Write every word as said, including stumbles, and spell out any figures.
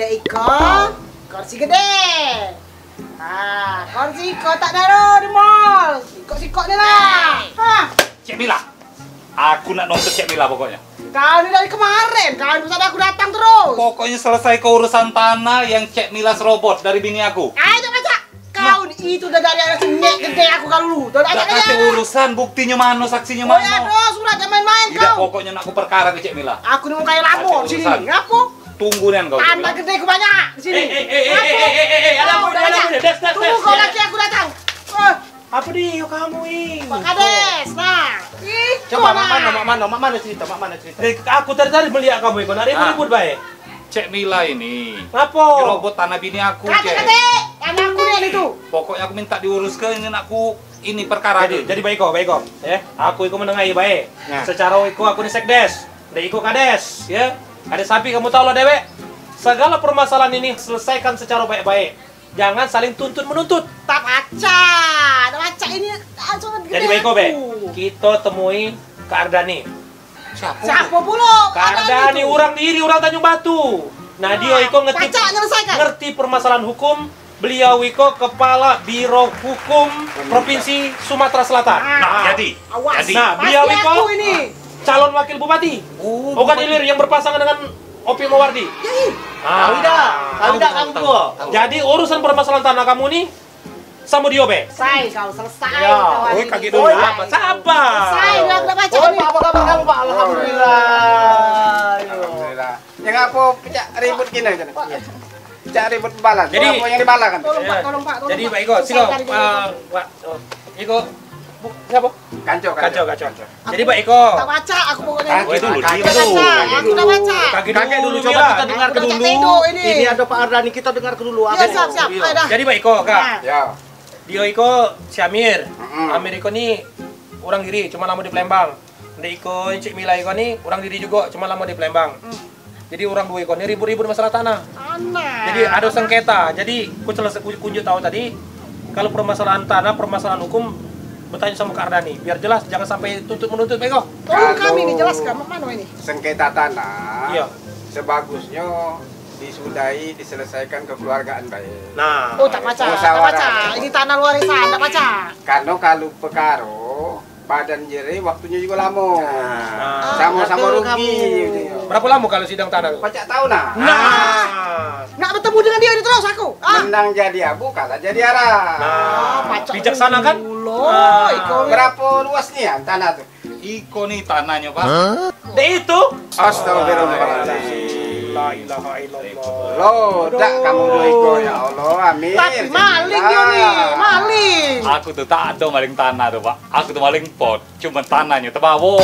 Dek iko, kursi gede. Ah, kursi iko tak naro di mall. Sikok-sikok ni lah. Hah. Cek Mila, aku nak nuntut Cek Mila pokoknya. Kau ni dari kemarin, kau ni pesan aku datang terus. Pokoknya selesai ke urusan tanah yang Cek Mila serobot dari bini aku. Ayo, Cak Pacak. Kau ni itu udah dari anak sengek gede aku kalau lu. Dah, dah, dah kasih urusan, buktinya mana, saksinya mana? Oh ya, doh, surat, jangan main-main kau. Tidak, pokoknya nak aku perkara ke Cek Mila. Aku ni mau kaya lamo sini. Ngapo? Tunggu nian kau. Tanah gede ku banyak di sini. Eh, eh, eh, eh, eh, eh, eh, eh, ada apa, ada apa? Tunggu kau laki aku datang. Eh, apa dia kamu ini? Pak Kades, nah. Ih, coba, mak mano, mak mano, mak mano cerita, mak mano cerita. Eh, aku tadi-tadi melihat kamu, Iko, nak ribut-ribut bae. Cek Mila ini. Ngapo? Nyerobot tanah bini aku, Cek. Kate, kate, tanah aku ni itu. Pokoknya aku minta diurus ke ini anakku, ini perkara. Jadi, jadi baik kok, baik kok. Ya, aku iko menengahi baik. Nah. Secara iko aku ni sekdes. Dek iko kades, ya. Kades sapi kamu tahu lah dewek. Segala permasalahan ini selesaikan secara baik-baik. Jangan saling tuntut menuntut. Tak pacak, tak pacak ini langsung. Jadi baik kok, Bek. Kita temui Kak Ardani. Siapa? Siapa pula? Kak Ardani orang diri, orang Tanjung Batu. Nah, dia iko ngerti, ngerti permasalahan hukum. Beliau iko kepala Biro Hukum Provinsi Sumatera Selatan. Nah, jadi. Awas. Nah, beliau iko calon wakil bupati. Oh, Ogan Ilir yang berpasangan dengan Opi Mawardi. Ah. Tahu dah, tahu dah kamu dua. Jadi urusan permasalahan tanah kamu ni sama dia be. Selesai kau, selesai kau hari ini. Oi, kaget dulu. Sabar. Selesai, dah, dah baca ni. Apa kabar kamu, Pak? Alhamdulillah. Alhamdulillah. Yang apa pecah ribut kini kan? Pecah ribut balas. Jadi, apa yang dibalas kan? Tolong, Pak, tolong, Pak, tolong, Pak. Jadi, Pak Iko, sila, eh, Pak, oh, Iko, Bu, siapa? Kanco, Kanco, Kanco. Kanco. Jadi, Pak Iko. Tak baca aku pokoknya. Kaki dulu, diam dulu. Aku tak baca. Kaki dulu, coba kita dengar dulu. Ini ada Pak Ardani, kita dengar dulu. Iya, siap, siap. Ayo dah. Jadi, Pak Iko, Kak. Ya. Dio iko si Amir. Amir iko ni orang Giri, cuma lamo di Palembang. Ndek iko Cik Mila iko ni orang Giri jugo, cuma lamo di Palembang. Jadi orang duo iko ni ribut-ribut masalah tanah. Tanah. Jadi ado sengketa. Jadi ku selesai, ku, kunjuk tahu tadi, kalau permasalahan tanah, permasalahan hukum, bertanya sama Kak Ardani. Biar jelas, jangan sampai tuntut menuntut bego. Tolong kami ni jelaskan, mak mano ini? Sengketa tanah. Iya. Sebagusnyo disudahi, diselesaikan kekeluargaan bae. Nah. Oh, tak pacak, tak pacak. Ini tanah warisan, tak pacak. Karno kalu pekaro badan jere waktunyo jugo lamo. Nah. Samo-samo rugi. Berapo lamo kalu sidang tanah tu? Pacak tahu nah. Nah. Nak betemu dengan dio ni terus aku. Ah. Menang jadi abu, kalah jadi arang. Nah. Pacak. Bijaksana kan? Nah. Berapo luas nian tanah tu? Iko ni tanahnyo, Pak. Dek itu. Astagfirullahaladzim. La ilaha illallah. Lodak kamu dua iko, ya Allah, amin. Tapi maling dio ni, maling. Aku tu tak ado maling tanah tu, Pak. Aku tu maling pot, cuman tanahnyo tebawo.